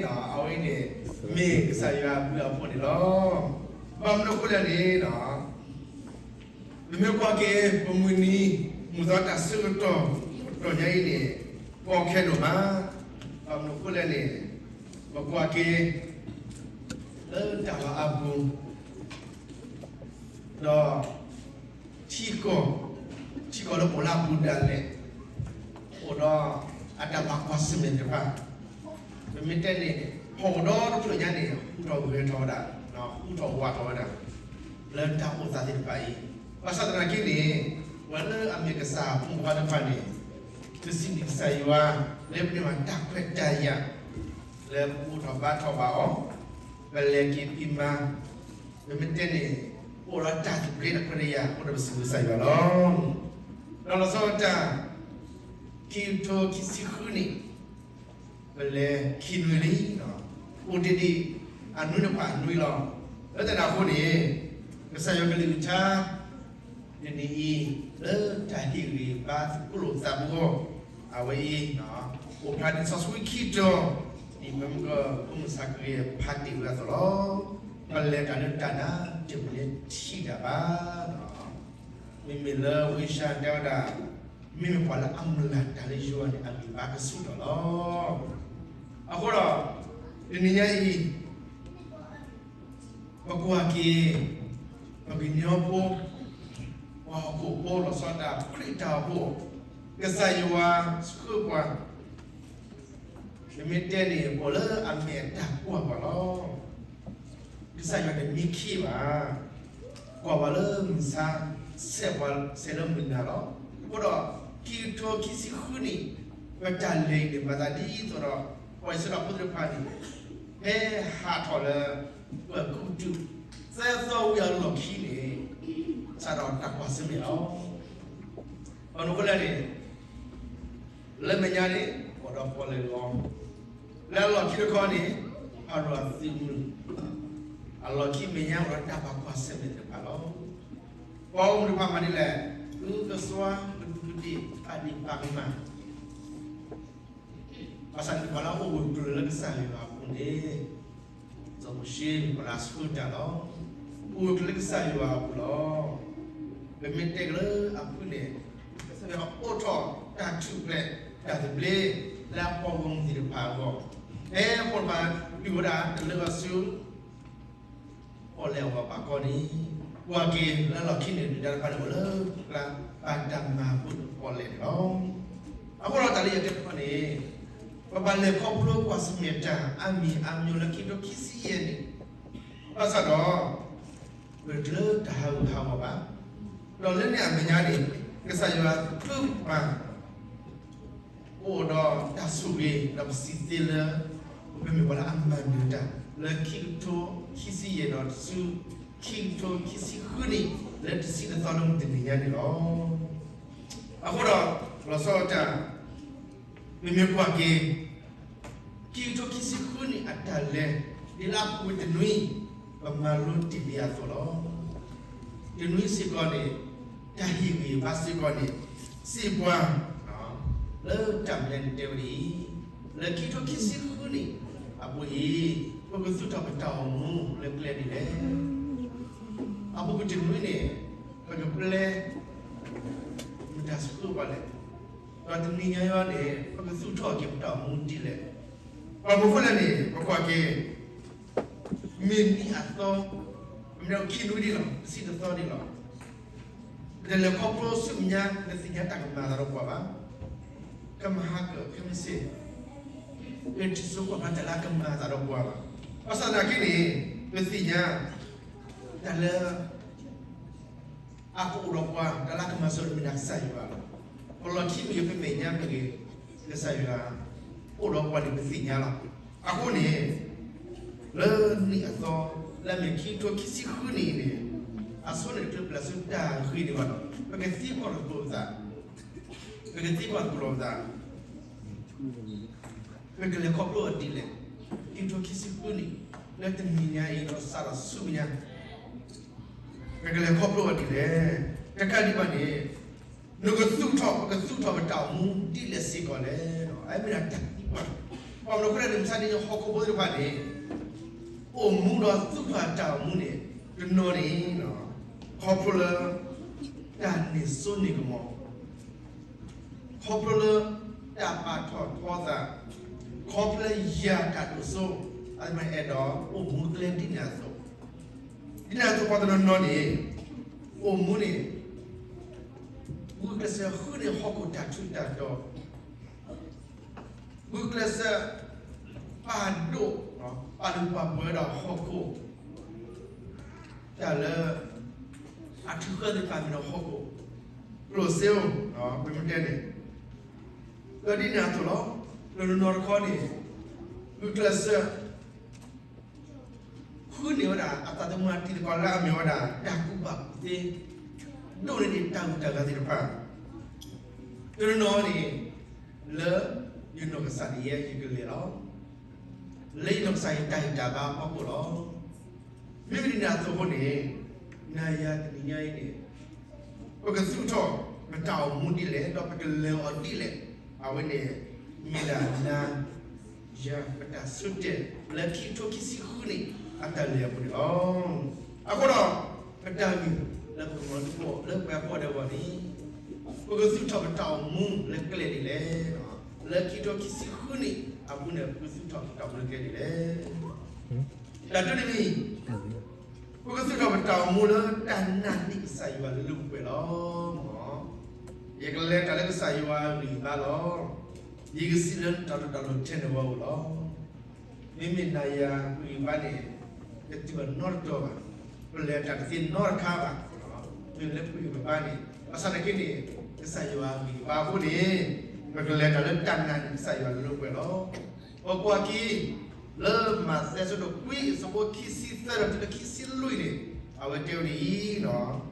အဝဲအံၤန့ၣ် မ့ၢ်ကစၢ်ယွၤအဘျုးအဖှိၣ်န့ၣ်လီၤ. ဘၣ်မနုၤအဃိလဲၣ်န့ၣ် ပမ့ၢ်ကွၢ်က့ၤ ပမုၢ်နံၤ မုၢ်သီတၢ်ဆၢကတီၢ် တတီၤညါအံၤန့ၣ် ကီခဲဒိၣ်မး. ဘၣ်မနုၤအဃိလဲၣ်န့ၣ် ပကွၢ်က့ၤ လၢတၢ်လီၢ်အါပူၤ ဒီး ထံကီၢ်, ထံကီၢ်လၢပအိၣ်လၢအပူၤဒၣ်လဲာ် အိၣ်ဒီးအတၢ်ဘၣ်ကွၢ်ဆၢၣ်မဲာ်သ့ၣ်တဖၣ်, ပမ့ၢ်တဲန့ၣ် ဖီအိၣ်ဒီတဖျၢၣ်ညါန့ၣ် ဟူထီၣ်ဂဲၤထီၣ်ဝဲဒၣ်, ဟူထီၣ်ဝးထီၣ်ဝဲဒၣ် လၢတၢ်အိၣ်သးသ့ၣ်တဖၣ်အံၤ, ဘၣ်ဆၣ်သနာ်က့န့ၣ် ပှၤလၢအမ့ၢ်ကစၢ်အဖိမုၣ်ဖိခွါတဖၣ်န့ၣ် ပစံးဘျုးကစၢ်ယွၤ လၢပန့ၢ်ဘၣ်တၢ်ခွဲးတၢ်ယာ် လၢပအိးထီၣ်ဘါထီၣ်ဘၣ်အီၤ, ပလဲၤက့ၤဖံးမၤ, ပမ့ၢ်တဲန့ၣ် ပအိၣ်ဒီးတၢ်သဘျ့တၢ်ခွဲးတၢ်ယာ် အဃိဒီးပစံးဘျုးကစၢ်ယွၤလီၤ. ဒီးလီၤဆီဒၣ်တၢ် ခံကထိခံဆံဃုနံၣ် ပလဲၤခံနွံလံ, အိၣ်တ့ၢ်ဒံးအနွံတဖၣ်အနွံလီၤ. လၢတၢ်န့ၣ်အဃိန့ၣ် ကစၢ်ယွၤကလုၢ်ကထါ တနံၤအံၤ လၢတၢ်ဟ့ၣ်ဂံၢ်ဘါသကိးလိာ်သးပဂီၢ် အဝဲအံၤ အိၣ်ဖျါဒ်စီဆှံခံတီၤ ဒ်ပမ့ၢ်က ဖိမုၣ်ဆါခရံာ်ဖးတ့ၢ်ဝဲအသိးလီၤ. ပလဲၤတၢ်လၢတၢ်နါတမံၤလၢထံၣ်တၢ်ဘၣ် မ့မ့ၢ်လၢဝံယၡါယၤတဲဝဲဒၣ်, မ့မ့ၢ်ပှၤလၢအမုၢ်လၢ်တၢ်လၢယွၤန့ၣ် အဂံၢ်ဘါကဆူၣ်ထီၣ်လီၤ. အဃိဒီး တနံၤညါအံၤ ပကွၢ်က့ၤ ပကညီဖိ ပှၤဟီၣ်ခိၣ်ဖိလီၤဆီဒၣ်တၢ် ခရံာ်တၢ်အိၣ်ဖှိၣ် ကစၢ်ယွၤဆှၢပှၤ ပမ့ၢ်တဲန့ၣ် ပှၤလၢအမ့ၢ်အတၢ်ကွၢ်ပှၤလီၤ. ကစၢ်ယွၤတမံခ့ဘၣ်, ကွၢ်ပှၤလၢမုၢ်ဆါ ဆဲးပှၤဆဲးလၢမုၢ်နၤလီၤ. အဃိဒီး ခံကထိခံဆံဃုနံၣ် ပတၢ်လဲၤအံၤန့ၣ် မၤသးဒ်သိးဒီး ပှၤအံၣ်စရ့လးဖိသ့ၣ်တဖၣ်န့ၣ် ဟဲဟးထီၣ်လၢ ပှၤကူပတူး သၢသီဝံၤအလီၢ်ခံန့ၣ် စးထီၣ်တၢ်ကွၢ်ဆၢၣ်မဲာ်လီၤ. ဘၣ်မနုၤအဃိလဲၣ်န့ၣ် လၢမဲာ်ညါန့ၣ် အိၣ်ဒီးပီၣ်လဲၣ်ဂီၤ, လၢအလီၢ်ခံတခီန့ၣ် ဖၤရိၤအသုးမုၢ်, အလီၢ်ခံမဲာ်ညါအိၣ်ဒီးတၢ်ဘၣ်ကွၢ်ဆၢၣ်မဲာ်သ့ၣ်တဖၣ်လီၤ. ပှၤအိၣ်မူတဖၣ်မၤဒ်လဲၣ်, အုကစွါ ကဒူးကဒ့ၣ် ပာ်ဒ့ၣ်ပာ်ကမၣ် ဘၣ်ဆၣ်န့ၣ်ပှၤလၢအအိၣ်ဂၢၢ်ကျၢၤလၢကစၢ်ယွၤအပူၤန့ၣ် စီၤမိၤၡ့မ့ၢ်ပှၤလၢအဆှၢတၢ်လီၤ. အိၣ်ဂၢၢ်ကျၢၤလၢကစၢ်ယွၤအပူၤလီၤ. ပမ့ၢ်တဲက့ၤလၢအဖုၣ်န့ၣ် ကစၢ်ယွၤအိးထီၣ်တၢ်ထူၣ်ဖျဲးတၢ်သဘျ့ လၢအပှၤဂီၢ်မုၢ်သ့ၣ်တဖၣ်အဂီၢ်, ဖဲပှၤတဖၣ်ဒုးဝဲဒၣ်တလၢဘၣ်ဆူ ပီၣ်လဲၣ်အဂီၢ်ဘၣ်ကီန့ၣ်, ကွၢ်က့ၤလၢလီၢ်ခံန့ၣ် ဒုၣ်ဒါတဖၣ်န့ၣ်အိၣ်လၢကျါ ဘၣ်တၢ်မၤဘူၣ်ပီၣ်လဲၣ်န့ၣ်လီၤ. အဃိဒီးတၢ်လၢယတဲတခီန့ၣ် ပဘၣ်လဲၤခီဖျိကွၢ်ဆၢၣ်မဲာ်တၢ်အါမံၤအါမံၤလၢခံကထိခံဆံယဲၢ်န့ၣ်, ဘၣ်ဆၣ်ဒီး ပတလၢတၢ်ဟးဂူာ်ဟးဂီၤဘၣ်. ဒီးလၢန့ၣ်အမဲာ်ညါန့ၣ် ကစၢ်ယွၤဆှၢပှၤ အိၣ်ဒီးတၢ်ဆိၣ်ဂ့ၤ ဒီးပစံးသ့လၢ ပမ့ၢ်ပှၤလၢအမၤနၢၤတၢ် လၢခံကထိခံဆံယဲၢ်ဒီးဆူ ခံကထိခံဆံဃုနံၣ် လၢတဆံတသီလၢမုၢ်တနံၤညါန့ၣ်လီၤ. အဃိဒီး လီၤဆီဒၣ်တၢ် ပမ့ၢ်ကွၢ်က့ၤ ခံကထိခံဆံဃုနံၣ်အတၢ်လဲၤ ဒ်လၢအပူၤကွံာ်တနွံ ပမၤလိတ့ၢ်လံအသိးလီၤ. တနွံစ့ၢ်ကီးန့ၣ် တၢ်ဟ့ၣ်ဂံၢ်ဘါစ့ၢ်ကီးန့ၣ် စံးပှၤ လၢတၢ်မနုၤလဲၣ်န့ၣ်တဲဝဲဒ်အံၤ, လၢခံကထိခံဆံဃုနံၣ်အပူၤအံၤ ပကသူၣ်ထီၣ်ပတၢ်အိၣ်မူလၢကျဲဒ်လဲၣ်. အပူၤကွံာ်တနွံန့ၣ် ပကပျဲ မတၤဆှၢပှၤလဲၣ်, ဒီးတနံၤညါအံၤန့ၣ် ပကသူၣ်ထီၣ်က့ၤပတၢ်အိၣ်မူဒ်လဲၣ်. ဘၣ်မနုၤအဃိလဲၣ်န့ၣ် ပကွၢ်က့ၤ မ့ၢ်နံၣ်အသီ မ့ၢ်ခံနွံဒ်လီၤ, တဆံတသီဒ်လီၤ. ပတလဲၤခီဖျိဆူမဲာ်ညါ ပသ့ၣ်ညါတၢ်ကမၤအသးဒီးပှၤဘၣ်. ကမၤဟါကၢ်ခဲမုၢ်ဆ့ၣ် ပထံၣ်စိကွၢ်ဖးတၢ်လၢအကမၤအသးဒီးပှၤဘၣ်. ဘၣ်ဆၣ်သနာ်က့န့ၣ် ပသ့ၣ်ညါ တၢ်လၢ အကအိၣ်ဒီးပှၤ တၢ်လၢအကမၤစၢၤန့ၣ်မ့ၢ်ဒၣ်ကစၢ်ယွၤလီၤ. ပလီၢ်ခံမ့ၢ်ဂ့ၤ ပမဲာ်ညါမ့ၢ်ဂ့ၤ ကစၢ်ယွၤ အိၣ်ဒီးပှၤန့ၣ်ပသ့ၣ်ညါလီၤ. အဃိန့ၣ် လၢနံၣ်အသီ လၢအမ့ၢ်ခံကထိခံဆံဃုနံၣ်အံၤန့ၣ် အဆိန့ၣ်တချုးပျၢ်ဆူတၢ်ဂ့ၤန့ၣ်ဘၣ်ဒီး ပကသံကွၢ်သကိးပသး, ပကသံကွၢ်သကိးလိာ်ပသး ပကလဲၤခီဖျိအီၤဒ်လဲၣ်. ခံကထိခံဆံဃုနံၣ် လၢတနံၤညါအံၤဒီးစးထီၣ်ဆူမဲာ်ညါ ပကလဲၤခီဖျိအီၤဒ်လဲၣ်. တကးဒံးဘၣ်န့ၣ် နကသူၣ်ထီၣ် ပကသူၣ်ထီၣ်ပတၢ်အိၣ်မူဒ်လဲၣ်စ့ၢ်ကီးလဲၣ်. အမ့ၢ်ဒၣ်တၢ်သံကွၢ် ဘၣ်မနုၤအဃိလဲၣ်န့ၣ် မုၢ်ဆါတနံၤအံၤ ဟီၣ်ခိၣ်ဖိသ့ၣ်တဖၣ်န့ၣ် အိၣ်မူဒီးသူၣ်ထီၣ်အတၢ်အိၣ်မူန့ၣ် တနီၤန့ၣ် ခီဖျိလၢ တၢ်န့ၢ်စိန့ၢ်ကမီၤ, ခီဖျိလၢ တၢ်ပာ်ထီၣ်ထီသး, ခီဖျိလၢယၤတၢ်ဒိၣ်စိ, အဝဲသ့ၣ်တဖၣ်န့ၣ် အဲၣ်ဒိးအိၣ်မူကျဲဒ်န့ၣ်အသိး, ဒ်န့ၣ်အသိးပှၤတနီၤနီၤန့ၣ် အိၣ်မူန့ၣ် ဂုာ်ကျဲးစၢးဃုန့ၢ်ဟီၣ်ခိၣ်တၢ်ထူးတၢ်တီၤ, ဂုာ်ကျဲးစၢး ပာ်ဒိၣ် ပာ်လုၢ်ပာ်ပှ့ၤဝဲဒၣ်ဟီၣ်ခိၣ် တၢ်လၢ အထုးဃၢသ့ၣ်တဖၣ်မ့ၢ်ဒီးဟီၣ်ခိၣ် ကျိၣ်စ့ဧိၤ ပမ့ၢ်တဲန့ၣ် ဒီးဒ်န့ၣ်အသိးလီၤ. တနီၤနီၤတခီန့ၣ် ဂုာ်ကျဲးစၢး ဃုန့ၢ်ဝဲဒၣ် အသးသမူအတံၤသကိးလၢအမ့ၢ်ဝဲဒၣ် တၢ်ကူၣ်ဘၣ်ကူၣ်သ့ ဒိၣ်န့ၢ်ဒံးတၢ်ဂုၤတၢ်ဂၤသ့ၣ်တဖၣ်, တနီၤနီၤန့ၣ် လၢ ယနီၢ်ကစၢ်ဒၣ်ယဲ ယကလဲၤလီၤ. လၢယနီၢ်ကစၢ်ယတၢ်ဂံၢ်တၢ်ဘါအဖီခိၣ်လီၤ. မ့မ့ၢ်ဒ်န့ၣ်အသိးအဃိန့ၣ် နၤယၤတနံၤညါအံၤန့ၣ် ပကသူၣ်ထီၣ် ပတၢ်အိၣ်မူဒ်လဲၣ် ဒီးပကလဲၤအီၤဒ်လဲၣ်, အဝဲန့ၣ် မ့ၢ်ဒၣ်နၤ ယၤ ပတၢ်ဆၢတဲာ် လၢခံကထိခံဆံဃုနံၣ် အတၢ်လဲၤအပူၤန့ၣ်လီၤ. အဃိဒီး ပတၢ်ဂ့ၢ်လၢပကမၤလိသကိး လၢပှၤကိးဂၤဒဲးအဂီၢ်န့ၣ် ပကသူၣ်ထီၣ်ပတၢ်အိၣ်မူလၢကျဲဒ်လဲၣ်, လၢခံကထိခံဆံဃုနံၣ်အပူၤန့ၣ် ပကသူၣ်ထီၣ်ပတၢ်အိၣ်မူလၢကျဲဒ်လဲၣ်. တၢ်ဒုးတမံၤ ပကသူၣ်ထီၣ်ပတၢ်အိၣ်မူလၢတၢ်နာ်န့ၢ်ကစၢ်ယွၤလၢလၢပှဲၤပှဲၤလီၤ. ယကလဲၤတၢ်လၢကစၢ်ယွၤအဂံၢ်အဘါလီၤ. ယကစံးလၢတၢ်တီတၢ်လိၤထဲန့ၣ်ဝဲဧိၤလီၤ. မ့မ့ၢ်နၤယၤဂံၢ်ဘါန့ၣ် တတုၤဘၣ်နီတတီၤဘၣ်, ပလဲၤတၢ်တသ့နီတခါဘၣ်, မ့မ့ၢ်လၢပဂံၢ်ပဘါန့ၣ် ဘၣ်ဆၣ်သနာ်က့န့ၣ် ကစၢ်ယွၤအဂံၢ်အဘါအဃိန့ၣ် ပကလဲၤတၢ်လၢတၢ်နာ်န့ၢ်ကစၢ်ယွၤလၢလၢပှဲၤပှဲၤလီၤ. ပကွၢ်က့ၤ လၢမးသဲအဆၢဒိၣ်ခွံအဆၢဖိခံဆံသၢဒီးတုၤလၢခံဆံလွံၢ်န့ၣ် အဝဲတဲဝဲဒ်အံၤ, ဒီး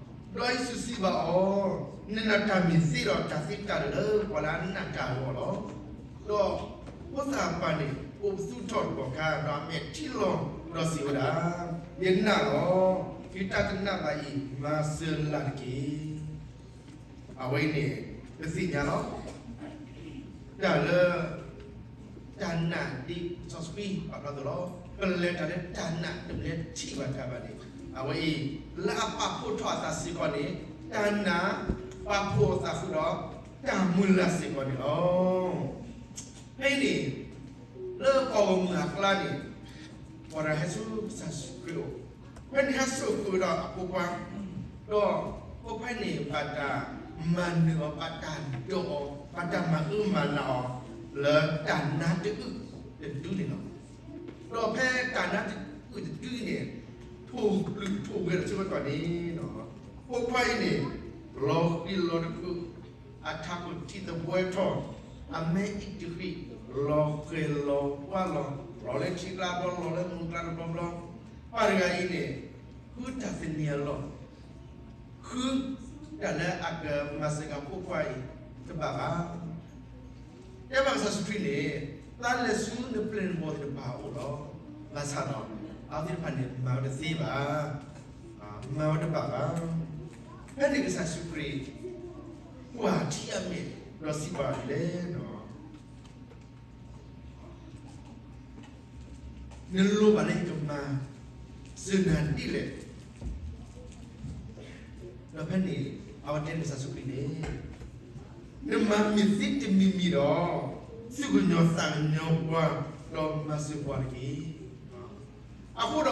ယ့ၣ်ၡူးစံးဘၣ်အီၤ, နနာ်တၢ်မ့ၢ်သ့ဒီးတၢ်သ့တၢ်လၢာ်လၢပှၤလၢအနာ်တၢ်အဂီၢ်လီၤ. ဒီးဖိသၣ်ပၢ်န့ၣ် အိၣ်ပသူထီၣ်တကီၢ်ခါ ဒီးအမဲာ်ထံလီၤဒီးစံးဝဲဒၣ်, ယနာ်လီၤ, ယတၢ်တနာ်ဘၣ်အံၤ မၤစၢၤလၢ်တက့ၢ်. အဝဲအံၤန့ၣ် ပသ့ၣ်ညါလီၤ. တၢ်လၢ တၢ်နာ်ဒ်စီဆှံပာ်ဖျါအသိးလီၤ. ပလဲၤတၢ်လၢတၢ်နာ် တမ့ၢ်လၢထံၣ်ဘၣ်တၢ်ဘၣ်န့ၣ် အဝဲအံၤ လၢအပာ်ဖှိၣ်ထီၣ်အသးစ့ၢ်ကီးန့ၣ် တၢ်နာ် ပာ်ဖှိၣ်အသးဃုာ်ဒီး တၢ်မုၢ်လၢ်စ့ၢ်ကီးန့ၣ်လီၤ. ဖဲအံၤန့ၣ် လၢပှၤဂီၢ်မုၢ်အကျါန့ၣ် ပှၤတဂၤဟဲဆူကစၢ်ယ့ၣ်ၡူးခရံာ်အအိၣ်, ဖဲန့ၣ်ဟဲစိာ်ဃုာ်ဒီးအဖိခွါ, ဒီးဖိခွါန့ၣ် ဘၣ်တၢ်မၤနၢၤအီၤ, ဘၣ်တၢ်ဒိးအီၤ, ဘၣ်တၢ်မၤအၢမၤနးအီၤ လၢတၢ်နါတအုၣ်တဒုန့ၣ်လီၤ. ဒီးဖဲတၢ်နါတအုၣ်တဒုန့ၣ် ထိၣ်ဘျုးထိၣ်ဘှဲဒီးဆၢကတီၢ်န့ၣ် ဖိခွါအံၤန့ၣ် လီၤဃံၤလီၤတခုး အထးခိၣ်ထံသဘှဲထီၣ်, အမဲအံၣ်တဃံး, လီၤဃဲၤလီၤပှၢ်လီၤ, လီၤလၢထံကျါတဘျီ, လီၤလၢမူကျါတဘျီဘျီ, ပၢ်တဂၤအံၤန့ၣ် ဃုတၢ်သန့ၤအလီၢ်, ဃုတၢ်လၢအကမၤစၢၤက့ၤဖိခွါအံၤ တဘၣ်ဘၣ်. တဲဘၣ်ကစၢ်ယ့ၣ်ၡူးခရံာ်န့ၣ် သးလဲၤဆူနပျဲၢ်နဘီၣ်သ့ၣ်တဖၣ်အအိၣ်လီၤ. ဘၣ်ဆၣ်ဒီး အဝဲသ့ၣ်တဖၣ်န့ၣ် မၤဝဲတသ့ဘၣ်, မၤဝဲတဘၣ်ဘၣ်. ဖဲန့ၣ်ကစၢ်ယ့ၣ်ၡူးခရံာ် ကွၢ်ထံအမဲာ် ဒီးစံးဘၣ်ဒ်လဲၣ်န့ၣ် နလိၣ်ဘၣ်လၢယကမၤစၢၤနၤဒ်လဲၣ်. ဒီးဖဲန့ၣ် အဝဲတဲကစၢ်ယ့ၣ်ၡူးခရံာ်န့ၣ် နမၤမ့ၢ်သ့တမံၤမံၤ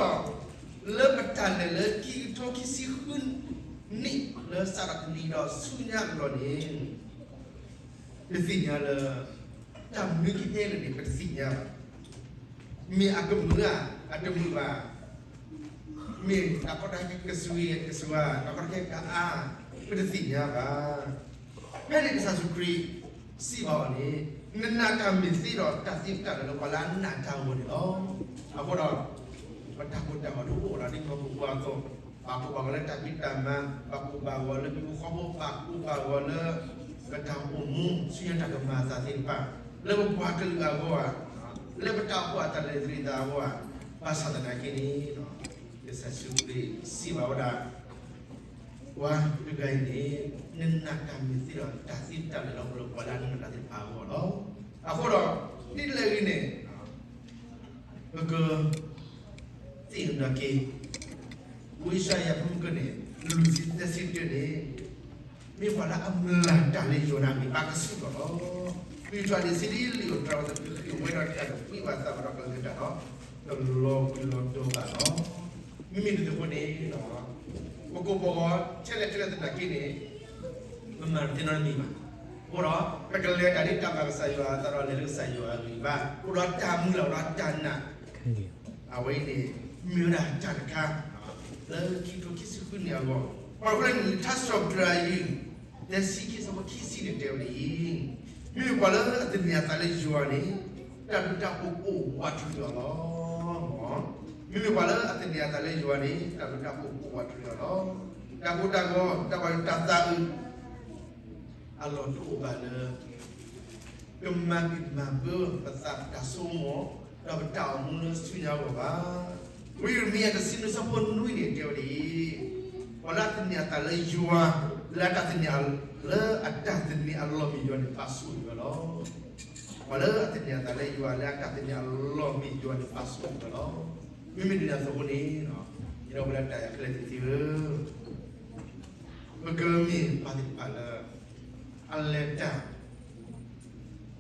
ဒီး သူၣ်ကညီၤသးကညီၤပှၤ ဒီးမၤစၢၤပှၤတက့ၢ်. အဃိဒီး လၢပတၢ်လဲၤလၢခံကထိခံဆံဃုနံၣ် လၢစးထီၣ်တနံၤဒီးဆူညါအလီၢ်န့ၣ် ပသ့ၣ်ညါလၢ တၢ်မနုၤကဟဲန့ၣ်န့ၣ် ပတသ့ၣ်ညါဘၣ်. မ့ၢ်အကမုာ်ဧါ, အတမုာ်ဘၣ်, မ့ၢ်တၢ်ကီတၢ်ခဲကစူၤကစူၤဧါ, တၢ်ကီတၢ်ခဲကအါ, ပတသ့ၣ်ညါဘၣ်. ဖဲန့ၣ်ကစၢ်ယ့ၣ်ၡူးခရံာ်စံးဘၣ်အီၤန့ၣ်, နနာ်တၢ်မ့ၢ်သ့ဒီး တၢ်သ့တၢ်လၢာ်လၢပှၤလၢအနာ်တၢ်အဂီၢ်န့ၣ်လီၤ. အဃိဒီး ပတၢ်ကိၢ်တၢ်ဂီၤတအိၣ်ဒီးဒ်ဟီၣ်ခိၣ်ဖိအသိး, ဘၣ်ကိၢ်ဘၣ်ဂီၤလၢတၢ်ဖံးတၢ်မၤ, ဘၣ်ကိၢ်ဘၣ်ဂီၤလၢဟံၣ်ဖိဃီဖိ, ဘၣ်ကိၢ်ဘၣ်ဂီၤလၢ ပတၢ်အိၣ်မူဆူညါတၢ်ကမၤအသးသ့ၣ်တဖၣ်, လၢပပှၤကလုာ်အဂီၢ်ဧါ, လၢပတၢ်အိၣ်ဖှိၣ်အတၢ်လဲၤသရံးသးအဂီၢ်ဧါ, ဘၣ်ဆၣ်သနာ်က့န့ၣ် ကစၢ်ယ့ၣ်ၡူးခရံာ်စံးဘၣ်ဝဲဒၣ် ပှၤတဂၤအံၤန့ၣ် နနာ်တၢ်မ့ၢ်သ့ဒီး တၢ်သ့တၢ်လၢာ်လီၤ လၢပှၤလၢအနာ်တၢ်သ့ၣ်တဖၣ်အဂီၢ်လီၤ. အဃိဒီး ဒ်လဲၣ်ဂ့ၤန့ၣ် ပကသ့ၣ်နီၣ်က့ၤ ဝံယၡါယၤ ဖုမုၢ်ကၢၢ်န့ၣ် လွံၢ်ဆံသၢဆံတၢန့ၣ် မ့ၢ်ပှၤလၢအမုၢ်လၢ်တၢ်လၢယွၤန့ၣ် မ့ၢ်ဘၣ်ကစူၢ်ကီးလီၤ. ဝံယၡါယၤ ဒ့စံဒ်လံာ်အိၣ်တြၤ ပတဃ့ၢ်ဝဲဒီးတၢ်တပှံၢ်ဘၣ်သးဘၣ်ဒီးကလၢၤတၢ်ဒီး ကလီၤဘှံးလီၤတီၤဘၣ်လီၤ. မ့မ့ၢ်ဒ်သိးအဃိန့ၣ် ပကိၢ်ပဂီၤ ထဲလဲၣ်ထဲလဲၣ်သနာ်က့န့ၣ် ပမၤတသ့နီတမံၤဘၣ်. အဃိဒီး ပကလဲၤတၢ်ဒ်တၢ်ဘၣ်ကစၢ်ယွၤအသးဒီး လဲၤလၢကစၢ်ယွၤအဂံၢ်ဘါ, အိၣ်ဒီးတၢ်မုၢ်လၢ်ဒီးတၢ်နာ်, အဝဲအံၤန့ၣ် မ့ၢ်ဝဲဒၣ်တၢ်တခါ လၢခံကထိခံဆံဃုနံၣ်အဂီၢ်, ပှၤဖဲန့ၣ် ထါစံးထီၣ်ပတြၢၤအယုၢ် သၢဆံခံ ဆၢဖိခံဆံန့ၣ်တဲဝဲဒ်အံၤ, မ့မ့ၢ်ပှၤလၢအသန့ၤအသးလၢယွၤန့ၣ် တၢ်ဘျုးတၢ်ဖှိၣ်အိၣ်ဝးတရံးအီၤလီၤ. မ့မ့ၢ်ပှၤလၢအသန့ၤအသးလၢယွၤန့ၣ် တၢ်ဘျုးတၢ်ဖှိၣ်အိၣ်ဝးတရံးအီၤလီၤ. တၢ်ကိၢ်တၢ်ဂီၤ တၢ်ဘၣ်ယိၣ်တၢ်သးအုး အလီၢ်တအိၣ်ဘၣ်လၢ ကမၤဘံၣ်မၤဘၢပသး ပတၢ်ဆိကမိၣ် ဒီးပတၢ်အိၣ်မူလၢဆူညါအဂီၢ်ဘၣ်. ဝံယံးရမံယၤ တဆံနွံ ဆၢဖိနွံန့ၣ်တဲဝဲဒ်အံၤ, ပှၤလၢအသန့ၤအသးလၢယွၤ လၢအတၢ်သန့ၤ လၢအတၢ်သန့ၤအလီၢ်မ့ၢ်ယွၤန့ၣ် ဘၣ်ဆိၣ်ဂ့ၤဝဲလီၤ. ပှၤလၢအသန့ၤအသးလၢယွၤ လၢအတၢ်သန့ၤအလီၢ်မ့ၢ်ယွၤန့ၣ် ဘၣ်ဆိၣ်ဂ့ၤဝဲလီၤ. မ့မ့ၢ်ဒ်န့ၣ်အသိးအဃိန့ၣ် ယဒီပုၢ်ဝဲၢ်လၢတၢ်အဲၣ်ခဲလၢာ်သ့ၣ်ဧၢ, ပကမ့ၢ်ပှၤသ့ၣ်တဖၣ်လၢ အလဲၤတၢ်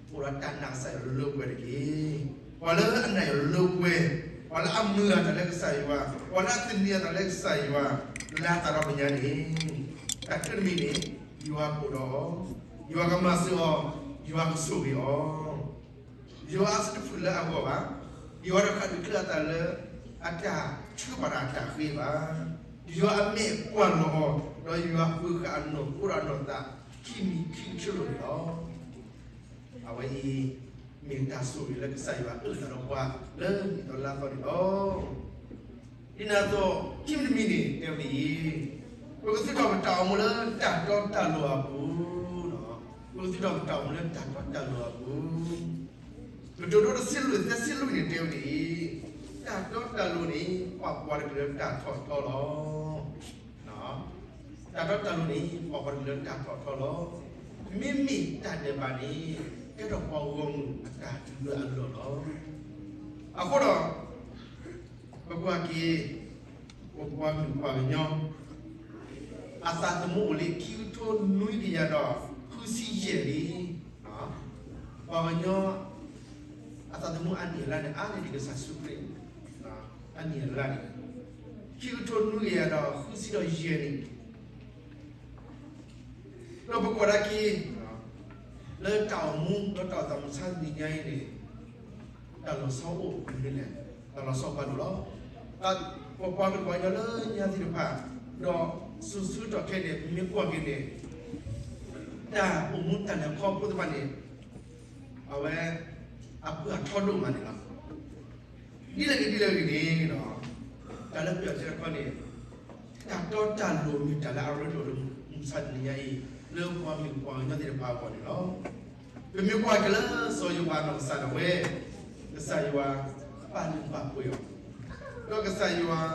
အိၣ်ဒီးတၢ်နာ်ကစၢ်ယွၤလၢပှဲၤတက့ၢ်. ပှၤလၢအနာ်ယွၤလၢပှဲၤ, ပှၤလၢအမုၢ်လၢ်တၢ်လၢကစၢ်ယွၤ, ပှၤလၢအသန့ၤအသးလၢကစၢ်ယွၤ လၢအသးဒီဖျၢၣ်ညါန့ၣ်, တၢ်တမံၤန့ၣ် ယွၤကအိၣ်ဒီးအီၤ, ယွၤကမၤစၢၤအီၤ, ယွၤကဆိၣ်ဂ့ၤအီၤ. ယွၤအစၢတဖုၣ်လၢအဂီၢ်ဘၣ်. ယွၤတဃၣ်ဒုးချၢအသးလၢ အတၢ်ထုကဖၣ်ဒီးအတၢ်ဃ့ဘၣ်. ယွၤအမဲာ်ကွၢ်လီၤအီၤ, ဒီးယွၤဃုဃာ်အနီၢ်ခိဒီးအနီၢ်သး ခံမံၤခံဆၢလိာ်န့ၣ်လီၤ. အဝဲအံၤ မ့ၢ်တၢ်ဆိၣ်ဂ့ၤလၢကစၢ်ယွၤအၢၣ်လီၤဒီးပှၤလၢနံၣ်သီလါသီန့ၣ်လီၤ. ဒ်န့ၣ်အသိး ခံမံၤတမံၤန့ၣ် တဲဝဲဒ်အံၤ, ပကသူၣ်ထီၣ်ပတၢ်အိၣ်မူလၢတၢ်တီတၢ်လိၤအပူၤ, ပကသူၣ်ထီၣ်ပတၢ်အိၣ်မူလၢတၢ်တီတၢ်လိၤအပူၤ. ကတိၤဒိတဆံလွံၢ် သၢဆံလွံၢ်န့ၣ်တဲဝဲဒ်အံၤ, တၢ်တီတၢ်လိၤန့ၣ် ပာ်ပှၤတကလုာ်လၢတၢ်ထီၣ်ထီလီၤ. တၢ်တီတၢ်လိၤန့ၣ် ပာ်ပှၤတကလုာ်လၢတၢ်ထီၣ်ထီလီၤ. မ့မ့ၢ်တၢ်ဒဲးဘးန့ၣ် ကဲထီၣ်ပှၤဂီၢ်မုၢ်အတၢ်တုၤလၢအလီၢ်လီၤ. အဃိဒီး ပကွၢ်က့ၤ ပပှၤကလုာ်ပှၤကညီ အသးသမူအိၣ်လံ ခံကထိနွံကယၤဒီးဃုဆံယဲၢ်လံ. ပှၤကညီ အသးသမူအနံၣ်အလါန့ၣ် အါန့ၢ်ဒံးကစၢ်ယ့ၣ်ၡူးခရံာ် အနံၣ်အလါန့ၣ် ခံကထိနွံကယၤဒီးဃုဆံဒီးယဲၢ်န့ၣ် ဒီးပကွၢ်ဒၣ်က့ၤ လၢတၢ်အိၣ်မူ လၢတၢ်အိၣ်သးမုၢ်ဆါတနံၤညါအံၤန့ၣ် တၢ်လီၤဆီအိၣ်မနုၤလဲၣ်, တၢ်လီၤဆီဘၣ်ဒိၣ်လီၤ. ပပှၤကလုာ်ပှၤကညီလၢညါသ့ၣ်တဖၣ် ဒီးစိၤဆၢကတီၢ်ခဲအံၤန့ၣ် ပမ့ၢ်ကွၢ်က့ၤန့ၣ် တၢ်အိၣ်မူတၢ်လဲၤခီဖျိသ့ၣ်တဖၣ်န့ၣ် အဝဲ အပှၢ်ထီဒိၣ်မးန့ၣ်လီၤ. ဒ်လဲၣ်ဂ့ၤဒ်လဲၣ်ဂ့ၤန့ၣ် တၢ်လၢပယီၤတဲတခီန့ၣ် တၢ်တီတၢ်လိၤမ့ၢ်တၢ်လၢအရ့ဒိၣ်လၢမုၢ်မဆါတနံၤညါအံၤ လၢပှၤကလုာ်ပှၤကညီသ့ၣ်တဖၣ်အဂီၢ်န့ၣ်လီၤ. ပမ့ၢ်ကွၢ်က့ၤလၢစီၤယိၤဘးအနီၢ်ကစၢ်ဒၣ်ဝဲ ကစၢ်ယွၤပာ်လုၢ်ပာ်ပှ့ၤအီၤ, ဒီးကစၢ်ယွၤ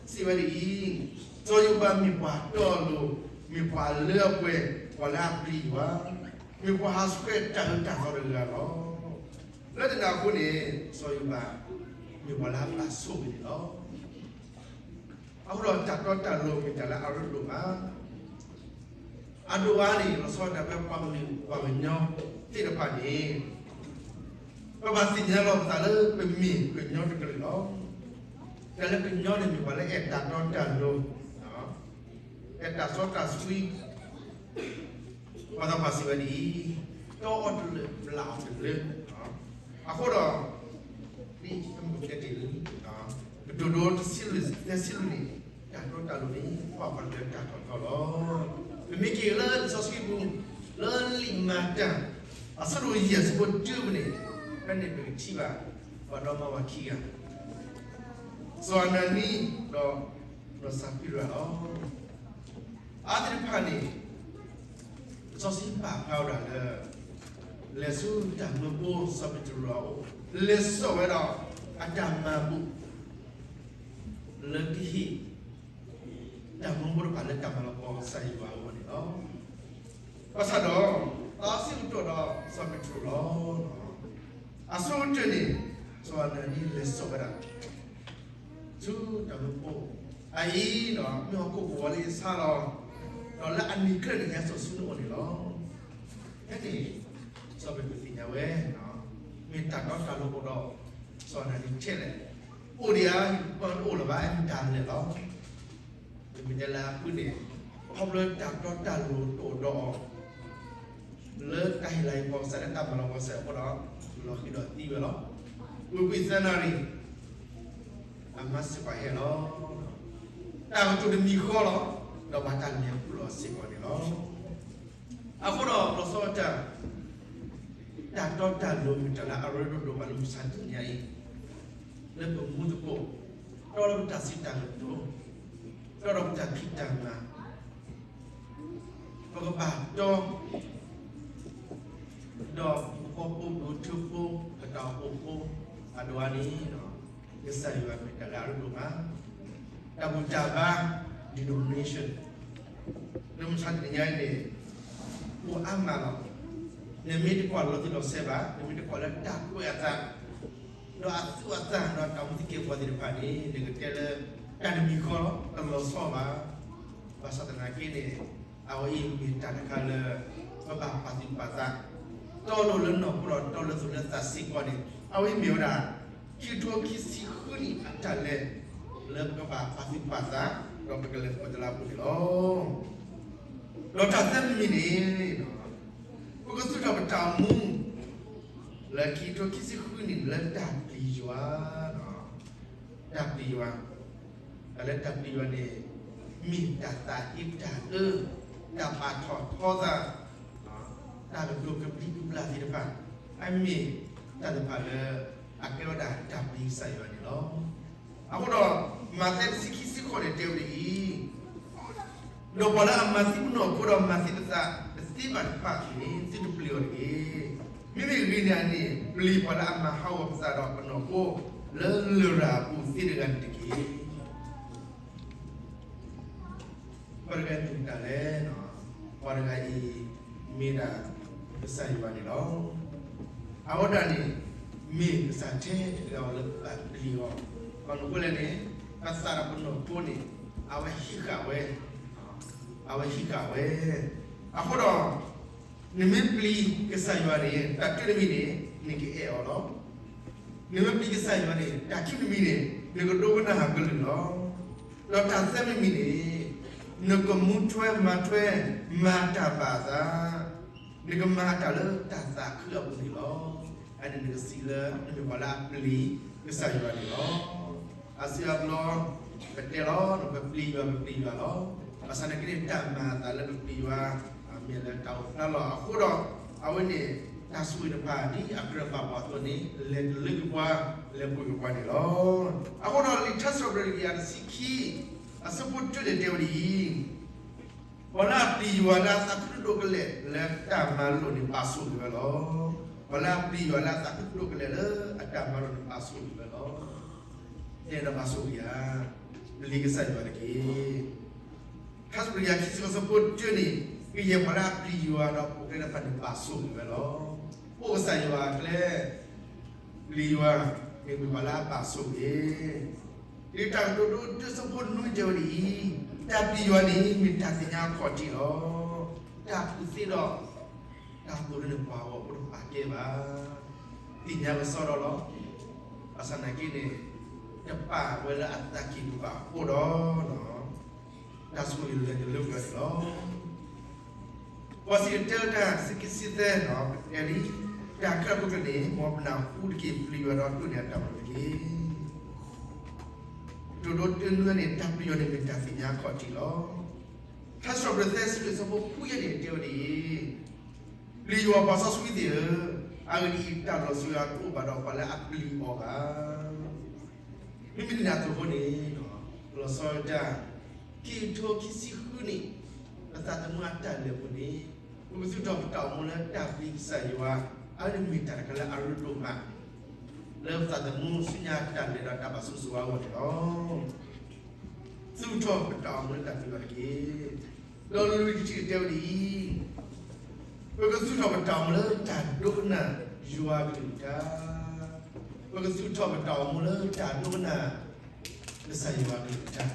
စံးဝဲဒ်အံၤ, စီၤယိၤဘးမ့ၢ်ပှၤတီအလိၤ, မ့ၢ်ပှၤလၢအပှဲၤ, ပှၤလၢအပျံၤယွၤ, မ့ၢ်ပှၤဟးဆှဲးတၢ်အၢတၢ်သီတဂၤလီၤ. လၢတၢ်န့ၣ်အဃိန့ၣ် စီၤယိၤဘး မ့ၢ်ပှၤလၢအဘၣ်ဆိၣ်ဂ့ၤန့ၣ်လီၤ. အဃိဒီးတၢ်တီတၢ်လိၤမ့ၢ်တၢ်လၢအရ့ဒိၣ်မး, အဒိၣ်အါန့ၣ် လီၤဆီဒၣ်တၢ်ဝဲပှၤကလုာ်ပှၤကညီသ့ၣ်တဖၣ်န့ၣ် ပဘၣ်သ့ၣ်ညါလီၤပသးလၢပမ့ၢ်ကညီတကလုာ်လီၤ. တၢ်လၢကညီန့ၣ်မ့ၢ်ပှၤလၢအဲၣ်တၢ်တီတၢ်လိၤ, အဲၣ်တၢ်စီတၢ်ဆှံ, ပှၤသးပှၢ်စံးဝဲဒ်အံၤ, တီအီၤတလၢာ် ဘျၣ်အီၤတလၢာ်, အဃိဒီး ဒ်ပမ့ၢ်တဲတ့ၢ်လံ, ကတိၤဒိတဆံလွံၢ် သၢဆံလွံၢ်န့ၣ် တၢ်တီတၢ်လိၤန့ၣ် ပာ်ပှၤတကလုာ်လၢတၢ်ထီၣ်ထီလီၤ. ပမ့ၢ်က့ၤလၢလံာ်စီဆှံပူၤ လၢလံာ်မၤတၢ် အဆၢဒိၣ်ယဲၢ် အဆၢဖိတၢပူၤန့ၣ် ဖဲန့ၣ်ပကထံၣ်ဘၣ် ပှၤဒီမါဝၤခံဂၤ စီၤအနနံ ဒီး ဒီးစီၤစဖံရၤလီၤ. အဝဲသ့ၣ်တဖၣ်န့ၣ် လံာ်စီဆှံပာ်ဖျါဝဲဒၣ်လၢ လဲၤဆူတၢ်မၢဖိစီၤပ့းတရူးအအိၣ်, လဲၤစိာ်ဝဲဒီးအတၢ်မၤဘူၣ် လၢကဟ့ၣ် တၢ်မၢဖိတဖၣ်လၢတၢ်မၤလၤကပီၤကစၢ်ယွၤအဂီၢ်န့ၣ်လီၤ. ဘၣ်ဆၣ်ဒီး သးစံးကတိၤဒီးစီၤပ့းတရူးလီၤ. အဆိကတၢၢ်န့ၣ် စီၤအၤနၤနံလဲၤစိာ်ဝဲဒၣ် ဆူတၢ်မၢဖိ အအံၤ မ့ၢ်ဟီၣ်ခိၣ်ကဝီၤလၢယဆါလီၤ, ဒီးလၢအနံၤကျၢၢ်န့ၣ် ယဟဲစိာ်ဆူနအိၣ်န့ၣ်လီၤ. ဖဲန့ၣ် စီၤပ့းတရူးသ့ၣ်ညါဝဲ မ့ၢ်တၢ်တီတၢ်လိၤအိၣ်ဒီး စီၤအၤနၤနံထဲလဲၣ်, အိၣ်ဒံးဧါ, ယတပၢတအိၣ်လၢၤဘၣ်, မ့ၢ်တၢ်လဲၣ်လီၤ. မ့မ့ၢ်တဲလၢအဃုန့ၣ် ခီဖျိတၢ်တီတၢ်လိၤတအိၣ်ဒီးအီၤ လၢတၢ်ဟ့ၣ်လၤဟ့ၣ်ကပီၤကစၢ်လၢတၢ်မၤလၤကပီၤကစၢ်အဃိဒီး လီၤဃံၤဒီးသံဝဲလီၤ. ဝံၤကွံာ်သၢနၣ်ရံၣ် အမါစ့ၢ်ကီးဟဲလီၤ. တၢ်ကတိၤတမံၤဃီလီၤ, ဒီးဘၣ်တၢ်လဲၤပူၤလီၤစ့ၢ်ကီးန့ၣ်လီၤ. အဃိဒီးလီၤဆီဒၣ်တၢ် တၢ်တီတၢ်လိၤမ့ၢ်တၢ်လၢအရ့ဒိၣ်ဒိၣ်မးလၢမုၢ်ဆါတနံၤညါအံၤ, လၢပမူသကိး, တီလၢပတၢ်စံးတၢ်ကတိၤ, တီဒီးပတၢ်ဖံးတၢ်မၤ, ပကဘၣ်တီ ဒီးပကီၢ်ဖိဒိၣ်ထၢဖိ ပတၢ်အိၣ်ဖှိၣ်ဖိအဒိၣ်အါန့ၣ်, ကစၢ်ယွၤမ့ၢ်တၢ်လၢအရ့ဒိၣ်မး, တၢ်ဘူၣ်တၢ်ဘါ denomination လၢမုၢ်ဆါတနံၤညါအံၤန့ၣ် အိၣ်အါမးလီၤ. နမ့ၢ်တကွၢ်လီၤတံၢ်လီၤဆဲးဘၣ်, နမ့ၢ်တကွၢ်လၢတၢ်ကွဲးအသး, ဒီးအသူအသၣ်ဒီးတၢ်မူသကဲးပဝးသ့ၣ်တဖၣ်န့ၣ် နကတဲလၢ တၢ်တမံၤဃီလီၤ, တလီၤဆီဘၣ်. ဘၣ်ဆၣ်သနာ်က့န့ၣ် အဝဲအံၤမ့ၢ်တၢ်တခါလၢ ပဘၣ်ပာ်သူၣ်ပာ်သး, တီလိၤလၢနီၢ်ခိဒီးတီလိၤလၢသးစ့ၢ်ကီးန့ၣ် အဝဲအံၤမ့ၢ်ဝဲဒၣ် ခံကထိခံဆံဃုနံၣ်အတၢ်လဲၤ လၢပကဘၣ်ပာ်သူၣ်ပာ်သး ဒီးပကလဲၤသကိးတၢ်လၢအပူၤန့ၣ်လီၤ. ဒီးတၢ်သၢမံၤမံၤန့ၣ် ပကသူၣ်ထီၣ်ပတၢ်အိၣ်မူ လၢခံကထိခံဆံဃုနံၣ်လၢတၢ်ပျံၤယွၤ, တၢ်ပျံၤယွၤ, တၢ်လၢတၢ်ပျံၤယွၤန့ၣ် မ့ၢ်တၢ်သးအ့တၢ်အၢ, တၢ်ပာ်ထီၣ်ထီသး, တၢ်ကတိၤကဘျံးကဘျၣ်သ့ၣ်တဖၣ်, အမ့ၢ်တၢ်တဖၣ်လၢ အကဲဝဲဒၣ်တၢ်ပျံၤကစၢ်ယွၤန့ၣ်လီၤ. အဃိဒီး မးသဲတဆံခံဆံဃိးန့ၣ်တဲဝဲဒ်အံၤ, ဒီးပှၤလၢအမၤသံပနီၢ်ခိဒီးမၤသံပသးတသ့ဘၣ်တဖၣ်န့ၣ် သုတပျံၤအီၤတဂ့ၤ. မ့မ့ၢ်ဂ့ၤန့ၣ်န့ၣ် ပျံၤပှၤလၢအမၤဟးဂီၤပသးဒီးပနီၢ်ခိ လၢလရာ်အပူၤသ့တဂၤန့ၣ်တက့ၢ်. ပှၤတဂၤအံၤမ့ၢ်မတၤလဲၣ်. ပှၤတဂၤအံၤ မ့ၢ်ဒၣ်ကစၢ်ယွၤန့ၣ်လီၤ. အဝဲဒၣ်န့ၣ် မ့ၢ်ကစၢ်ထဲတဂၤလၢပဘၣ်ပျံၤအီၤ, ဘၣ်မနုၤအဃိလဲၣ်န့ၣ် ပသးဒီးပနီၢ်ခိန့ၣ် အဝဲဟံးဃာ်ဝဲ, အဝဲဟံးဃာ်ဝဲ. အဃိဒီး နမ့ၢ်ပျံၤကစၢ်ယွၤန့ၣ် တၢ်တၢတမံၤန့ၣ် နကအဲၣ်အီၤလီၤ. နမ့ၢ်ပျံၤကစၢ်ယွၤန့ၣ် တၢ်ခံမံၤမံၤန့ၣ် နကဒိကနၣ်ဟးကလုၢ်လီၤ. ဒီးတၢ်သၢမံၤမံၤန့ၣ် နကမူထွဲမၤထွဲ မၤတၢ်ဘၣ်အသး, နကမၤအတၢ်လၢတၢ်သးခုအပူၤန့ၣ်လီၤ. အန့ၣ်နကစံးလၢ နမ့ၢ်ပှၤလၢအပျံၤကစၢ်ယွၤန့ၣ်လီၤ. အစုအဘျီ ပတဲလီၤ ပပျံၤယွၤ ပပျံၤယွၤလီၤ. ဘၣ်ဆၣ်သနာ်က့န့ၣ် တၢ်မၤအသးလၢပပျံၤယွၤ မ့ၢ်လၢတၢ်အိၣ်ဖျါလီၤ. အဃိဒီး အဝဲန့ၣ် တၢ်ဆိၣ်ဂ့ၤတဖၣ်ဒ်အကြၢးဘၣ်ပှၤအသိးန့ၣ် လဲၤတလၢကွံာ်ပှၤ လဲၤပှ့ၤက့ၤပှၤန့ၣ်လီၤ. အဃိဒီးလံာ်ထါစံးထီၣ်ပတြၢၤတကယၤတဆံခံ အဆၢဖိတၢန့ၣ်တဲဝဲဒ်အံၤ, ပှၤလၢအပျံၤယွၤလၢအသးခုဒိၣ်ကလဲာ်လၢတၢ်မၤလိာ်န့ၣ် ပာ်ဆိၣ်ဂ့ၤဝဲလီၤ. ပှၤလၢအပျံၤယွၤလၢအသးခုဒိၣ်ကလဲာ်လၢအတၢ်မၤလိာ်န့ၣ် ပာ်ဆိၣ်ဂ့ၤဝဲလီၤ. တဲဒီးပာ်ဆိၣ်ဂ့ၤဧါ, ပျံၤကစၢ်ယွၤတက့ၢ်. ထါစံးထီၣ်ပတြၢၤတကယၤခံဆံဃိး အဆၢဖိတၢန့ၣ် ကယဲၢ်ပှၤလၢအပျံၤယွၤဒီးပိာ်ကျဲတဖၣ်န့ၣ် ပာ်ဆိၣ်ဂ့ၤဝဲလီၤ. အိၣ်ကစၢ်ယွၤအကျဲ ပျံၤယွၤ မ့ၢ်ပှၤလၢအပာ်ဆိၣ်ဂ့ၤ. လံာ်တၢ်ကတိၤဒိတၢအဆၢဖိနွံတဲဝဲဒ်အံၤ, တၢ်ပျံၤယွၤန့ၣ် မ့ၢ်တၢ်သ့ၣ်ညါအခီၣ်ထံးလီၤ. တၢ်ကူၣ်သ့ဒီး တၢ်သိၣ်လိန့ၣ် ပှၤဂီၢ်ဖိတဖၣ်ကဲဘၣ်. သ့ၣ်ညါကစီဒီလီၤ. ဘၣ်ဆၣ်သနာ်က့န့ၣ် တပာ်ဝဲလၢအသးကံၢ်ပူၤဘၣ်အဃိဒီး တၢ်ဆိၣ်ဂ့ၤလဲၤတလၢကွံာ်အီၤန့ၣ်လီၤ. ပှၤစံၣ်တဲၤတဲလီၤတၢ် ဆံခံဆံသၢန့ၣ် ပတဲလံ, တၢ်ခဲလၢာ်အခိၣ်ကျၢၢ်န့ၣ် မ်ပနၢ်ဟူတက့ၢ် ပျံၤယွၤဒီးတိၢ်န့ၢ်အတၢ်မၤလိာ်တက့ၢ်. ကတိၤဒိတၢနွံန့ၣ် တၢ်ပျံၤယွၤန့ၣ်မ့ၢ်တၢ်သ့ၣ်ညါအခီၣ်ထံးလီၤ. ထါစံးထီၣ်ပတြၢၤသၢဆံလွံၢ် အဆၢဖိဃုယဲၢ်န့ၣ် တဲဝဲဒ်အံၤ, ပျံၤယွၤပှၤစီဆှံသ့ၣ်ဧၢ, အဂ့ၢ်ဒ်အံၤ, တၢ်လီၤစိၤအတအိၣ်ဘၣ်ဒီးပှၤလၢအပျံၤအီၤဘၣ်. မ့မ့ၢ်ဒ်န့ၣ်အသိးအဃိန့ၣ်, လီၤဆီဒၣ်တၢ် ခံကထိခံဆံဃုနံၣ် ပသးသမူအတၢ်လဲၤအပူၤန့ၣ် ပကသူၣ်ထီၣ်ပတၢ်အိၣ်မူလၢတၢ်ပျံၤကစၢ်ယွၤ, အဝဲန့ၣ်မ့ၢ်တၢ်တခါလၢအရ့ဒိၣ်မး လၢပသးသမူဆူညါတၢ်လဲၤဒီးတၢ်ဘၣ်ဆိၣ်ဂ့ၤဆိၣ်ဝါအဂီၢ်န့ၣ်လီၤ. သူၣ်ထီၣ်ပတၢ်အိၣ်မူလၢတၢ်ပျံၤယွၤတက့ၢ်. ဒီးလွံၢ်ထံၣ်တဲဝဲဒ်အံၤ, ပကသူၣ်ထီၣ်ပတၢ်အိၣ်မူလၢတၢ်ဒိကနၣ်ယွၤအကလုၢ်ကထါ. ပကသူၣ်ထီၣ်ပတၢ်အိၣ်မူလၢတၢ်ဒိကနၣ် ကစၢ်ယွၤအကလုၢ်ကထါ.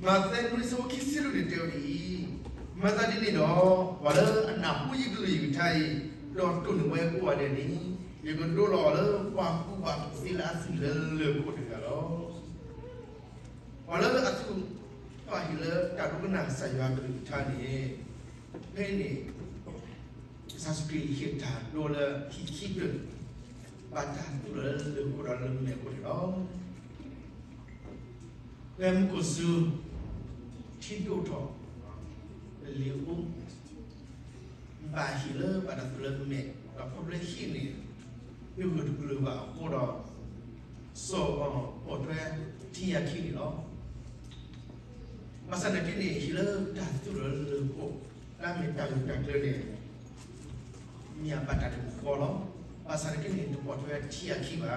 မးသဲနွံဆၢဖိခံဆံလွံၢ်န့ၣ်တဲဝဲဒ်အံၤ, မၤသးဒ်န့ၣ်ဒီး ပှၤလၢအနၢ်ဟူယကလုၢ်ယကထါအံၤ, ဒီးတိၢ်န့ၢ်ဝဲကိးဂၤဒဲးန့ၣ်, ယကဒိလီၤအီၤလၢပှၤကူၣ်ဘၣ်ကူၣ်သ့လၢအသွံၣ်လၢလၢၢ်ခိၣ်တဂၤလီၤ. ပှၤလၢအသူၣ်ထီၣ်ဟံၣ်လၢတၢ်ဒိကနၣ်ကစၢ်ယွၤအကလုၢ်ကထါန့ၣ်, ဖဲန့ၣ် ကစၢ်ယ့ၣ်ၡူးခရံာ်ဟ့ၣ်တၢ်ဒိလၢခံခံဖျၢၣ်, ဘၣ်တၢ်သူၣ်လီၤလၢလၢၢ်ခိၣ်ဒီးလၢမဲာ်ခိၣ်န့ၣ်လီၤ. ဖဲမူခိၣ်စူၤ ထံဒိၣ်ထီၣ် လ့ၤအူ ဘၣ်ဟံၣ်လၢဘၣ်တၢ်သူၣ်လၢမဲာ်, ဒီးခီဖျိဟံၣ်န့ၣ် တဂၢၢ်တကျၢၤဘၣ်အဃိဒီး စီၤပီလူးပိာ်ထွဲထံအခံန့ၣ်လီၤ. ဘၣ်ဆၣ်သနာ်က့န့ၣ် ဟံၣ်လၢတၢ်သူၣ်လီၤလၢလၢၢ်ခိၣ် လၢအမ့ၢ်တၢ်ဂၢၢ်တၢ်ကျၢၤန့ၣ် မ့ၢ်အဘၣ်တၢ်တမံၤဃီလီၤ. ဘၣ်ဆၣ်သနာ်က့န့ၣ် တပိာ်ထွဲထံအခံဘၣ်.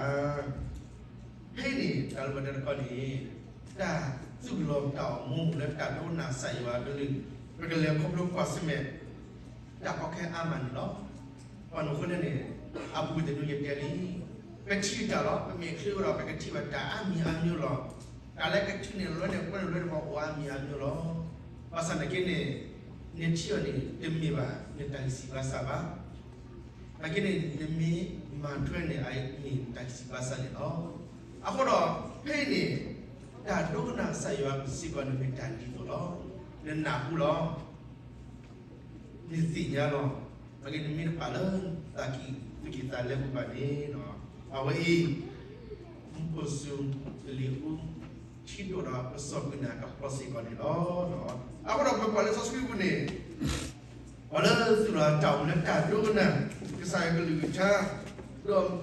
ဖဲအံၤန့ၣ် တၢ်လၢပတဲတခီန့ၣ် တၢ်သူၣ်လီၤတၢ်အိၣ်မူလၢတၢ်ဒိကနၣ်ကစၢ်ယွၤအကလုၢ်, ပကလဲၤခီဖျိကွၢ်ဆၢၣ်မဲာ် တၢ်ကီခဲအါမးန့ၣ်လီၤ. ပှၤန့ၣ်အဃိန့ၣ် အပူၤတနွံယတဲလံ, ပထံၣ်တၢ်လီၤ, ပမ့ၢ်ချုးဒီး ပကထံၣ်ဘၣ်တၢ်အါမံၤအါမံၤလီၤ. တၢ်လၢကထံၣ်န့ၣ် လၢန့ၣ်ကွၢ်န့ၣ် လၢန့ၣ်ပှၤအိၣ်အါမံၤအါမံၤလီၤ. ဘၣ်ဆၣ်သနာ်က့န့ၣ် နထံၣ်အီၤန့ၣ် တမ့ၢ်ဘၣ်နတၢ်ဂံၢ်စၢ်ဘါစၢ်ဘၣ်. သနာ်က့န့ၣ် နမ့ၢ်မၤထွဲန့ၣ် အမ့ၢ်နတၢ်ဂံၢ်စၢ်ဘါစၢ်န့ၣ်လီၤ. အဃိဒီး ဖဲအံၤန့ၣ် တၢ်ဒိကနၣ်ကစၢ်ယွၤစ့ၢ်ကီးန့ၣ်မ့ၢ်တၢ်ဒ်သိးလီၤ. နနၢ်ဟူလီၤ. နသ့ၣ်ညါလီၤ. သနာ်က့နမ့ၢ်တပာ်လၢ သးကံၢ်သူၣ်ကံၢ်သးလဲပူၤဘၣ်န့ၣ်, အဝဲအံၤ မူခိၣ်စူၤ လ့ၤအူ ထံဒိၣ်ဒီးပစီၢ်ကွံာ်နၤကဖီစ့ၢ်ကီးန့ၣ်လီၤ. အဃိဒီးပကွၢ်လၢစီဆှံပူၤန့ၣ် ပှၤလၢသူၣ်လီၤတၢ်အိၣ်မူလၢ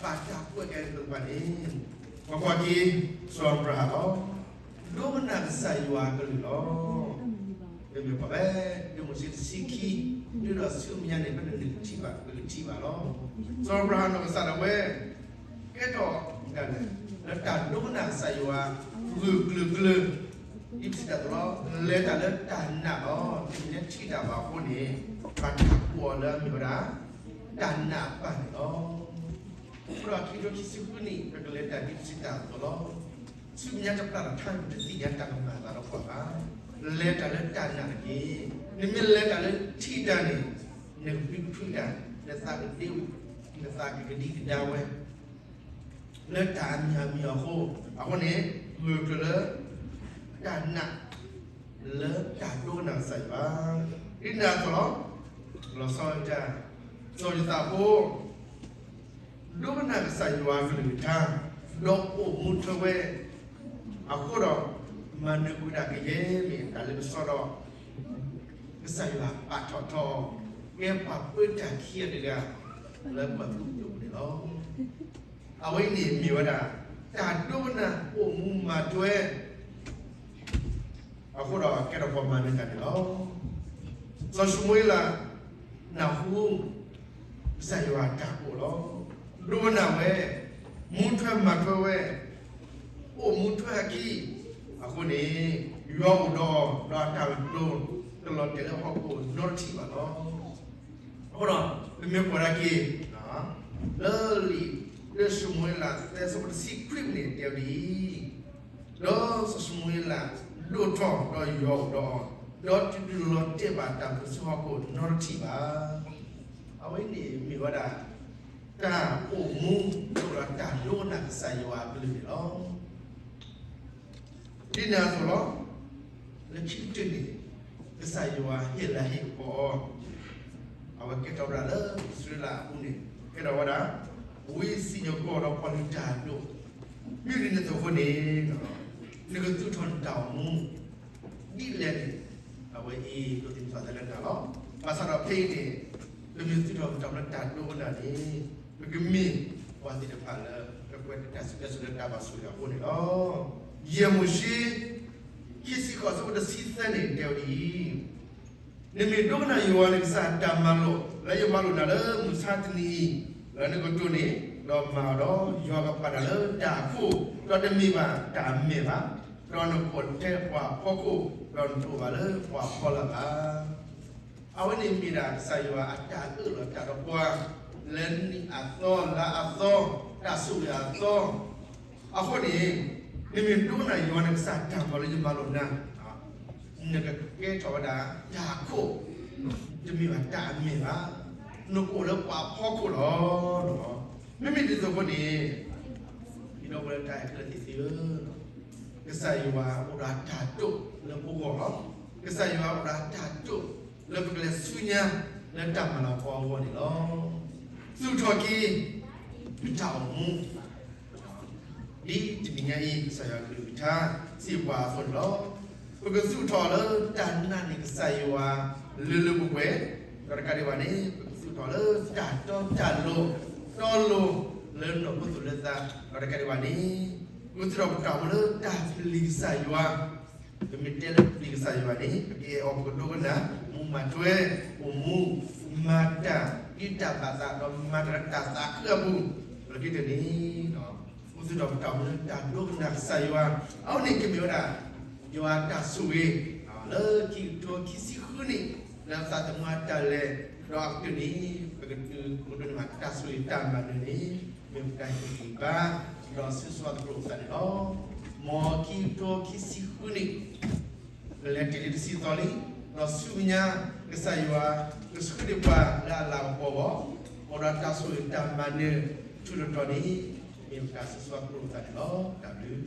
တၢ်ဒိကနၣ် ကစၢ်ယွၤကလုၢ်ကထါ ဒီးဘၣ်တၢ်ကွဲးကဲအကလုၢ်ကထါန့ၣ်, ပကွၢ်က့ၤ စီၤအၤဘြၤဟၣ်လီၤ. ဒိကနၣ်ကစၢ်ယွၤအကလုၢ်လီၤ. မ့မ့ၢ်ပှၤဖဲ လံာ်မိၤၡ့တဆံခံ တုၤဒီးဆူမဲာ်ညါန့ၣ် ဖဲန့ၣ်နကထံၣ်ဘၣ် ပကထံၣ်ဘၣ်လီၤ. စီၤအၤဘြၤဟၣ်နီၢ်ကစၢ်ဒၣ်ဝဲ ကဲထီၣ်ဒၣ်လဲာ် လၢတၢ်ဒိကနၣ်ကစၢ်ယွၤ ဂၢၢ်ကျၢၤကျၢၤ ဒ်ပစံးတၢ်အသိးလီၤ. လဲၤတၢ်လၢတၢ်နာ်လီၤ. တမ့ၢ်လၢထံၣ်တၢ်ဘၣ်အဃိန့ၣ် ဘၣ်တၢ်ကိးအီၤလၢအမ့ၢ်ဝဲဒၣ် တၢ်နာ်အပၢ်န့ၣ်လီၤ. အဃိဒီးခံကထိခံဆံဃုနံၣ် ပကလဲၤတၢ်ဒ်ပစံးတၢ်အသိးလီၤ. ဆူမဲာ်ညါတပျၢ်တထါန့ၣ် ပတသ့ၣ်ညါတၢ်ကမၤအသးဒီးပှၤဘၣ်. လဲၤတၢ်လၢတၢ်နာ်တက့ၢ်. နမ့ၢ်လဲၤတၢ်လၢထံၣ်တၢ်န့ၣ် နကပံးဖုးတၢ်, နသးကဒ့, နသးကကဒံကဒါဝဲ လၢတၢ်အါမံၤအါမံၤအဃိ, အဃိန့ၣ် ဂၢၢ်ကျၢၤလၢ တၢ်နာ် လၢတၢ်ဒိကနၣ်ကစၢ်ယွၤ, ဒ်န့ၣ်အသိးလီၤ. လီၤဆီဒၣ်တၢ်, စီၤယိၤသးဖိ ဒိကနၣ်ကစၢ်ယွၤကလုၢ်ကထါ, ဒီးအိၣ်မူထွဲဝဲအဃိဒီး, မၤနၢၤကွံာ်တၢ်ကယဲၢ်မ့ၢ်တၢ်လၢကစီဒီး ကစၢ်ယွၤပာ်ထီၣ်ထီအီၤ, ကဲပှၤပၢတၢ်ခံဂၤတဂၤ လၢပှၤကူၣ်တၢ်ဖိန့ၣ်လီၤ. အဝဲအံၤန့ၣ်မ့ၢ်ဝဲဒၣ် တၢ်ဒိကနၣ်အိၣ်မူမၤထွဲ အဃိဒီးကဲထီၣ်ပှၤမၤနၢၤတၢ်န့ၣ်လီၤ. စီၤၡမူၤအ့လး နၢ်ဟူ ကစၢ်ယွၤအတၢ်ကိးလီၤ. ဒိကနၣ်ဝဲ, မူထွဲမၤထွဲဝဲ, အိၣ်မူထွဲအခံ, အဃိန့ၣ် ယွၤအိၣ်ဒီးအီၤ ဒီးအတၢ်ကတိၤတလီၤတဲာ်လၢဟီၣ်ခိၣ်နီတထံၣ်ဘၣ်လီၤ. အဃိဒီး ပမ့ၢ်ကွၢ်ဒၣ်က့ၤ လၢလံာ်တၢၡမူၤအ့လး သၢဆၢဖိတဆံခွံန့ၣ် တဲဝဲဒ်အံၤ, ဒီးစီၤၡမူၤအ့လး ဒိၣ်ထီၣ်ဒီးယွၤအိၣ်ဒီးအီၤ, ဒီးတဒုးလီၤတဲာ်ဘၣ်တၢ်ပၢဆှၢဟီၣ်ခိၣ်နီတထံၣ်ဘၣ်. အဝဲန့ၣ်မ့ၢ်ဝဲဒၣ် တၢ်အိၣ်မူ ဒီးတၢ်ဒိကနၣ်ကစၢ်ယွၤအကလုၢ်န့ၣ်လီၤ. ဒ်န့ၣ်အသိးလီၤ. လၢခံကတၢၢ်န့ၣ် ကစၢ်ယွၤဟ့ၣ်လၤဟ့ၣ်ကပီၤအီၤ, အဝဲကဲထီၣ်ဝဲဒၣ်လၢအံၣ်စရ့လးအပူၤန့ၣ် ကဲထီၣ်ဝဲဒၣ် ဝံစံၣ်ညီၣ်ကွီၢ်ဒီးပှၤလုၢ်တၢ်အဒိၣ်, မ့ၢ်ဒ်န့ၣ်အသိးအဃိန့ၣ် နကသူၣ်ထီၣ်နတၢ်အိၣ်မူ ဒ်လဲၣ်န့ၣ် အဝဲအံၤဒိးသန့ၤသးလၢနၤလီၤ. ဘၣ်ဆၣ်ဒီးဖဲအံၤန့ၣ် ပမ့ၢ်သူၣ်ထီၣ်ပတၢ်အိၣ်မူလၢတၢ်ဒိကနၣ်န့ၣ် ပကမ့ၢ်ပှၤသ့ၣ်တဖၣ်လၢ ကကွဲးတၢ်စံးဘျုးစံးဖှိၣ်လၢတၢ်ဘၣ်ဆိၣ်ဂ့ၤအဃိန့ၣ်လီၤ. ယဲၢ်မိၤၡ့ ခံဆံဃိး ဆၢဖိတဆံသၢန့ၣ် တဲဝဲဒ်အံၤ, နမ့ၢ်ဒိကနၣ်ယွၤနကစၢ်အတၢ်မၤလိာ် လၢယမၤလိာ်နၤလၢမုၢ်ဆါတနံၤအံၤ လၢနကတိၢ်န့ၣ်, ဒီးမၤအီၤဒီး ယွၤကပာ်နၤလၢတၢ်အခိၣ်, ဒီးတမ့ၢ်ဘၣ်တၢ်အမဲၢ်ဘၣ်, ဒီးနကအိၣ်ထဲပှၤအဖီခိၣ်, ဒီးနတအိၣ်ဘၣ်လၢပှၤအဖီလာ်ဘၣ်. အဝဲန့ၣ်မ့ၢ်ဒၣ်ကစၢ်ယွၤအတၢ်အၢၣ်လီၤတၢ်ဒီးပှၤ လၢနံၣ်အသီ, လါအသီ, တၢ်ဆိၣ်ဂ့ၤအသီ, အဃိန့ၣ် နမ့ၢ်ဒိကနၣ်ယွၤနကစၢ်တၢ်မၤလၢယမၤလိာ်နၤ, နကကဲထီၣ်ဝဲဒၣ်တၢ်အခိၣ်, တမ့ၢ်ဘၣ်တၢ်အမဲၢ်ဘၣ်, နကအိၣ်လၢပှၤဖီခိၣ်လီၤ. မ့မ့ၢ်ဒ်သိးအဃိန့ၣ် ဒီပုၢ်ဝဲၢ်တၢ်အဲၣ်ခဲလၢာ်သ့ၣ်ဧၢ, ကစၢ်ယွၤအိၣ်ဒီးတၢ်တိာ်လၢပဂီၢ်လီၤ. ကစၢ်ယွၤအိၣ်ဒီးတၢ်တိာ်လၢပကလဲၤဆူညါလၢတၢ်မၤလၤကပီၤအဂီၢ်န့ၣ်လီၤ. သူၣ်ထီၣ်က့ၤ ပတၢ်အိၣ်မူ ဒ်တနံၤညါအံၤ ကစၢ်ယွၤကလုၢ်ကထါစံးပှၤအသိးန့ၣ်လီၤ. ပကသူၣ်ထီၣ်လၢတၢ်နာ်န့ၢ်ကစၢ်ယွၤလၢလၢပှဲၤပှဲၤ, ဒီးတကးဒံးဘၣ်န့ၣ် ပကသူၣ်ထီၣ်လၢတၢ်တီတၢ်လိၤ တီလိၤလၢနီၢ်ခိသူၣ်လၢသး, ဒီးတကးဒံးဘၣ်န့ၣ် ပကသူၣ်ထီၣ်ပတၢ်အိၣ်မူလၢတၢ်ပျံၤကစၢ်ယွၤ ပမ့ၢ်တဲလၢပျံၤကစၢ်ယွၤန့ၣ် ပကအဲၣ်အီၤပကဒိကနၣ် မူမၤထွဲ အိၣ်မူ မၤတၢ်ဒ်တၢ်ဘၣ်သး ဒီးမၤတၢ်လၢတၢ်သးခုအပူၤ, လၢခံတနံၤ ပကသူၣ်ထီၣ်ပတၢ်အိၣ်မူလၢတၢ်ဒိကနၣ်ကစၢ်ယွၤ, အဝဲန့ၣ်ကမ့ၢ်ဝဲဒၣ် ယွၤအတၢ်ဆိၣ်ဂ့ၤ လၢခံကထိခံဆံဃုနံၣ် လၢသးသမူအတၢ်လဲၤ, ဒီးအကတၢၢ်န့ၣ် ပကဒုးကဒိးန့ၢ်ဘၣ်တၢ်ဆိၣ်ဂ့ၤတၢ်မၤနၢၤန့ၣ် မ့ၢ်ပတၢ်ဟ့ၣ်ဂံၢ်ဘါ ဒီးဆူစီသကိးသးန့ၣ်လီၤ. မ်ခံကထိခံဆံဃုနံၣ် ကလဲၤတ့ၢ်လံတဆံသီလံ, ဒီးဆူမဲာ်ညါ ကစၢ်ယွၤကဆှၢဒံးပှၤလၢအလၤကပီၤအဂီၢ်, အိၣ်ဒီးတၢ်ဆိၣ်ဂ့ၤတၢ်မၤနၢၤထူးတတီၤန့ၣ် မ့ၢ်ပတၢ်ဆူစီသကိးသးန့ၣ်လီၤ. တၢ်ဘျုး